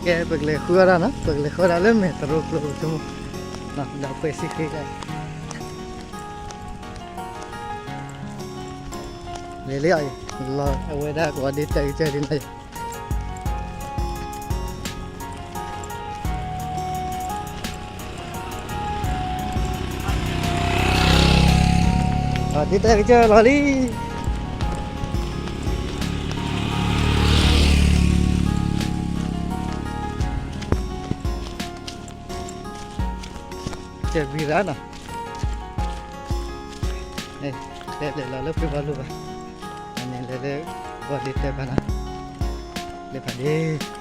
ကဲ ပကလဲၤဃုအီၣ်ဒၣ်နီၤ, ပကလဲၤဃုအီၣ်ဒၣ်လၢမဲာ်တရိကျိဆိကမိၣ်, ဒီးဖှဲးစံဃ့ကဲ, လဲၤလံအီၤအံၤ, လီၤအဝဲဒၣ်ကဝီၤဒ့တၢ်ကစၢၢ်ဒ်န့ၣ်အံၤ ဒ့တၢ်ကစၢၢ်လီၤလံ. ကဲ ဝံၤရၤနီၤ, တဲလဲၤလီၤလၢဖုဘီလိၣ်ဘၣ်, အန့ၣ်လဲၤလၢ ကီၢ်လ့တၢ်ဘၣ်နီၤ, လၢဖးဒ့ တ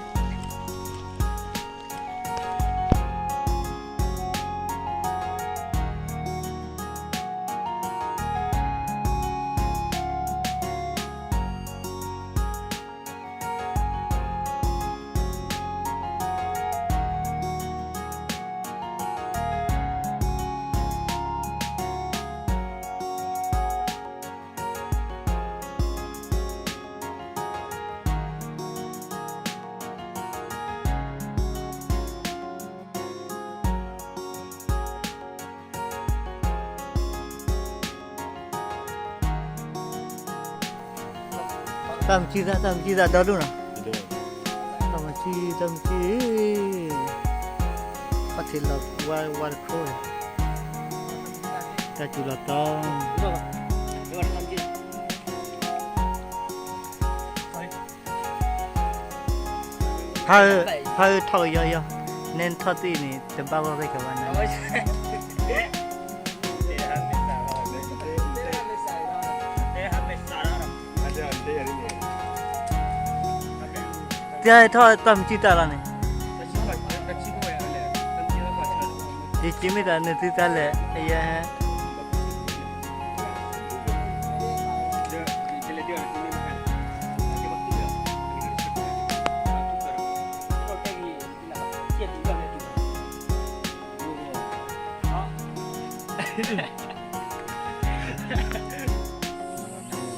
ၢ်မုၢ်ဆံသၣ် တၢ်မုၢ်ဆံသၣ်ဒီဒိၣ်နီၤ, တၢ်မုၢ်ဆံ တၢ်မုၢ်ဆံ, ခီၣ်ထံးလီၤဝါဝါတခိၣ်, တၢ်စူၤလီၤတီ ဖါအၢ ဖါအၢထီၣ်ကယီယီ, နဲနထီၣ်သ့ၣ်န့ၣ် တဘၣ်ဂီၢ်သ့ၣ်ကဘၣ်နၤ, တထီၣ်တၢ်မုၢ်ဆံသၣ်လီၤန့ၣ်, ယစ့မ့ၢ်တၢ်နုာ်သုသးလဲၣ် အယဲ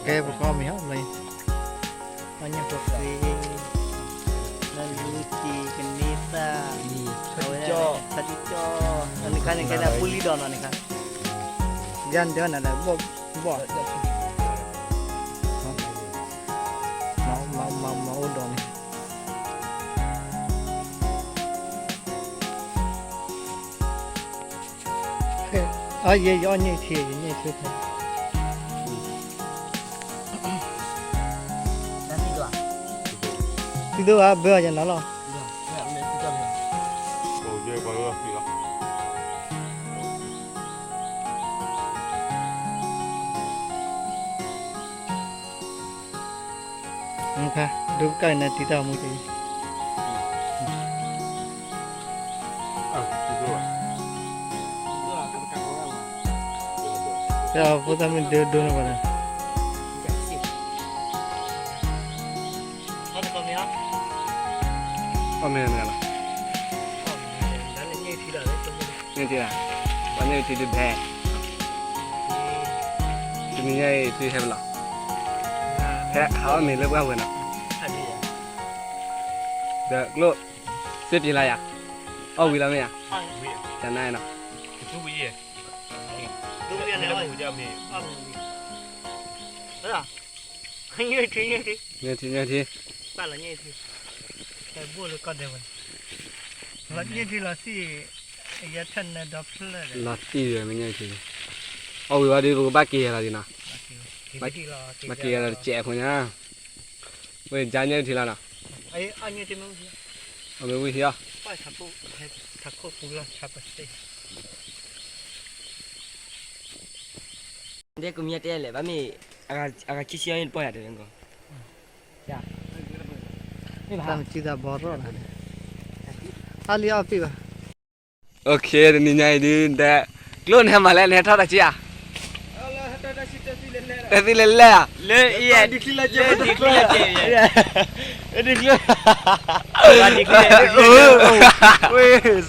ကဲ ပကီၢ်မ့ၢ်ဟီ လၢညါဖိဃ့ လၢလူကံၤကန့ၢ်သၣ် အဝဲ ဖါတံၢ်ကၠီ နခါန့ၣ် ကဲဒၣ်ပူလံဒီးနီၤ နခါ ယၤဒၢနၤဒီး ဘီၣ် ဘီၣ် မၤ မၤ မၤ မၤအိၣ်ဒီးန့ၣ် အယဲ ယအီၣ်ညၣ်ထံ ယညၣ်ထံဖဲ သုဒိၣ်ဧါ ဘၢအီၤယနၤလီၤ နခါ ဒိကၣ်နၤတံၤတၢ်မူတအံၤ တၢ်ဖိသၣ်မ့ၢ်ဒိဒိန့ၣ်ဘၣ်ဒီး အီၣ်မ့ၢ်မ့ၢ်လီၤ မ့ၢ်တံၤလီၤ ပှၤန့ၢ်တံၤတဘဲ တနံၤညါအံၤ သုဟဲပလီၢ် ဟဲဟးအီၣ်မ့ၤလၢပှၢ်ဝဲနီၤ ဒီးကျိၣ် စ့ပျံၤလါယၤ အီၣ်ဝံၤလီၤမ့ၢ်ယၤ တနၤနီၤ ညၣ်ထံ ညၣ်ထံ ညၣ်ထံ လီၤသံၣ်ဝဲမ့ၢ်ညၣ်ထံ အီၣ်ဝံၤဝဲဒီး ပကဘၣ်က့ၤယဲလီၤဒံးနီၤ ဘၣ်က့ၤယဲလီၤတစဲးဖိညါ ဝဲကၢ်ညၣ်ထံလီၤနီၤ အမ့ၢ်ဝံၤဟံၣ်အီၤ ဒဲကမံၤတဲလဲၣ် ဘၣ်မ့ၢ် အဂၤခံဆံအီၤန့ၣ်တပီၢ်ယၤတဝဲကီး တၢ်မုၢ်ဆံသၣ်ဘီထီၣ်လီၤ အါလံအီၣ်ပ့ၢ်ဘၣ် OK တနံၤညါအံၤဒုး ဒဲ ကျိၣ်နဟဲမၤလဲၣ် နဟဲထီၣ်တၢ်ဆံဧါ တၢ်သံလဲၤလဲၣ်ဧါ လၢအံၤ ဒ်ချံလၢကဲ ဒ်ချံလၢကဲ ဒ်ချံ ဝဲ